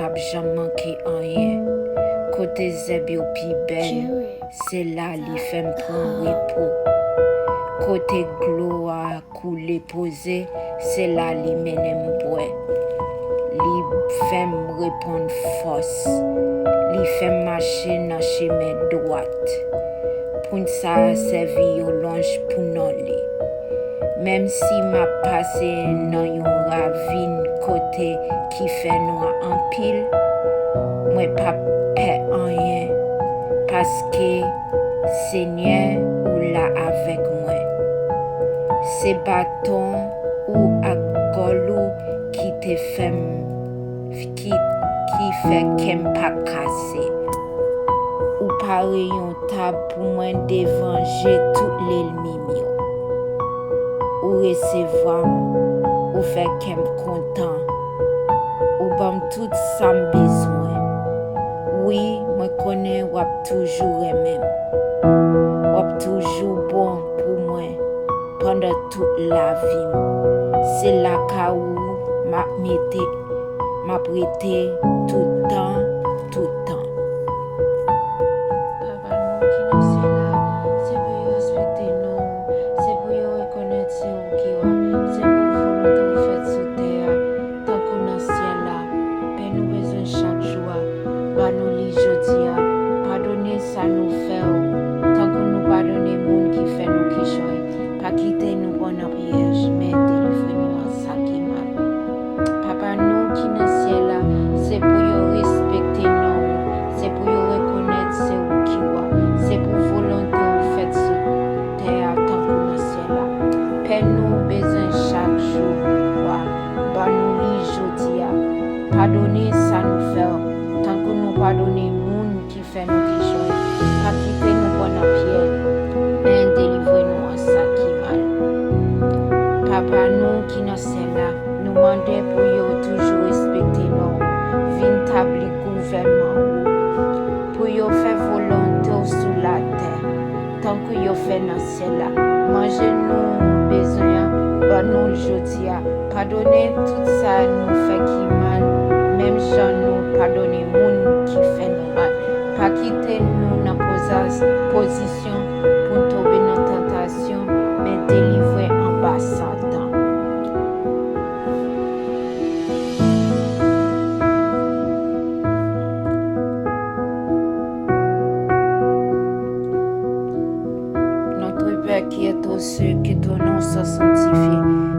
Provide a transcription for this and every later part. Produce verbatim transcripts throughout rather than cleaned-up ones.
p ap janm manke anyen. Kote zèb yo pi bèl, se la li fè m pran repo. Kote dlo a koule poze, se la li mennen m bwè. Li fè m reponn fòs. Li fè m mache nan chemen dwat. Pwent sa a sèvi yon lonj pou non li. Menm si m ap pase nan yon ravin kote ki fè nwa anpil, mwen p ap pè anyen, paske Senyè, ou la avèk mwen. Se baton ou ak gòl ou ki te fè m, ki, ki fè kè m pa kase. Ou pare yon tab pou mwen devan je tout lènmi m yo. Ou resevwa m, ou fè kè m kontan. Ou ban m tout sa m bezwen. Wi, mwen konnen w ap toujou renmen m. W ap toujou bon pou mwen pandan tout lavi m. Se lakay ou m ap mete, m ap rete tout tan, tout tan. Papa nou ki nan syèl la, se pou yo respekte non ou, se pou yo rekonèt se ou ki wa, se pou volonte w fèt sou tè a, tankou nan syèl la. Pen nou bezwen chak jou a, ba nou li jodi a. Padone sa nou fè w, tankou nou padone moun ki fè nou kichòy. Pa kite nou pran nan pyèj, men delivre nou an sa ki mal. Papa nou ki nan syèl la, se pou yo respekte non ou, se pou yo rekonèt se ou ki wa, se pou volonte w fèt sou tè a tankou nan syèl la. Pen nou bezwen chak jou, wa, ba nou li jodi a. Padone sa nou fè w, tankou nou padone moun ki fè nou kichòy. Pa kite nou pran nan pyèj, men delivre nou an sa ki mal. Papa nou ki nan syèl la, nou mande pou yo toujou respekte non ou, vin tabli gouvènman ou, pou yo fè volonte w sou latè, tankou yo fè nan syèl la. Manje nou bezwen an, ban nou l jodi a. Padone tout sa nou fè ki mal, menm jan nou padone moun ki fè nou mal. Pa kite nou nan poza-, pozisyon pou n tonbe nan tantasyon, men delivre anba Satan. Notre Père qui es aux cieux, que ton nom soit sanctifié,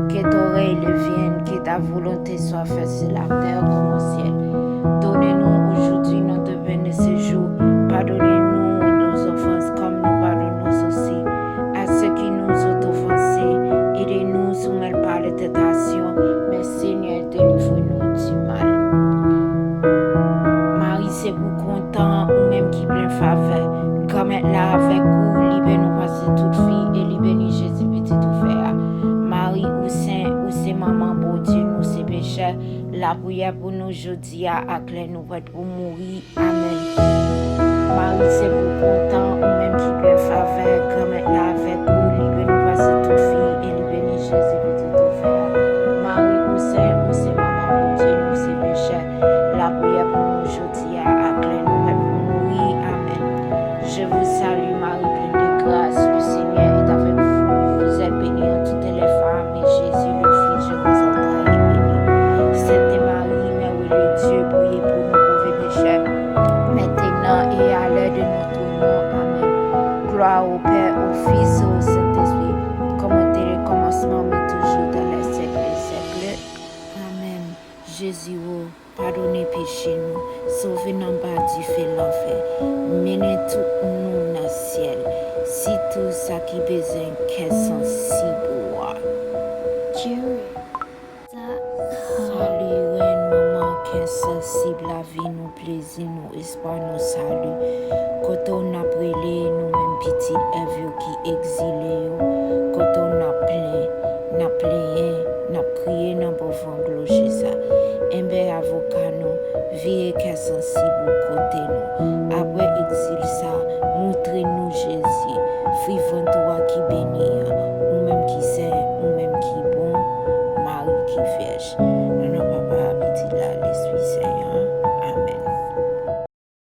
que ton règne vienne, que ta volonté soit faite sur la terre comme au ciel. Donnez-nous aujourd'hui notre pain de ce jour. Pardonnez-nous nos offenses comme nous pardonnons aussi à ceux qui nous ont offensés. Et ne nous soumets pas à la tentation, mais Seigneur, delivre-nous du mal. Mari, se pou kontan ou menm ki plen favè. Granmèt la avèk ou, li beni w pase tout fi, e li beni Jezi pitit ou fè a. Mari, ou sen, ou se manman Bondye, nou se pechè. Lapriyè pou nou jodi a ak lè nou prèt pou mouri. Amèn. Mari, se pou kontan ou menm ki plen favè, Granmèt la avèk ou, li beni w pase tout fi, e li beni Jezi pitit ou fè a. Mari, ou sen, ou se manman Bondye, nou se pechè. Lapriyè pou nou jodi a ak lè nou prèt pou mouri. Amèn. Je vous salue, Marie pleine de grâce, le Seigneur est avec vous. Vous êtes bénie entre toutes les femmes, et Jésus, le fruit de vos entrailles, est béni. Sainte Marie, Mère de Dieu, priez pour nous pauvres pécheurs, maintenant et à l'heure de notre mort. Amèn. Gloire au Père, au Fils et au Saint-Esprit, comme au commencement, mais toujours dans les siècles des siècles. Amèn. Jezi o, padone peche nou, sove n anba dife lanfè, mennen tout nou nan syèl, sitou sa ki bezwen kè sansib ou a. Sali, Rèn, Manman, kè sansib, lavi nou, plezi nou, espwa nou, sali. Kote w n ap rele, nou menm pitit Èv yo ki egzile yo. Kote w n ap plen, n ap plenyen, n ap kriye nan bò van glòje sa. Enben avoka nou, vire kè sansib ou kote nou. Apre egzil sa, moutre nou Jezi, fwi vant ou a ki beni an, ou menm ki sen, ou menm ki bon, Mari ki vyèj. Nan non Papa,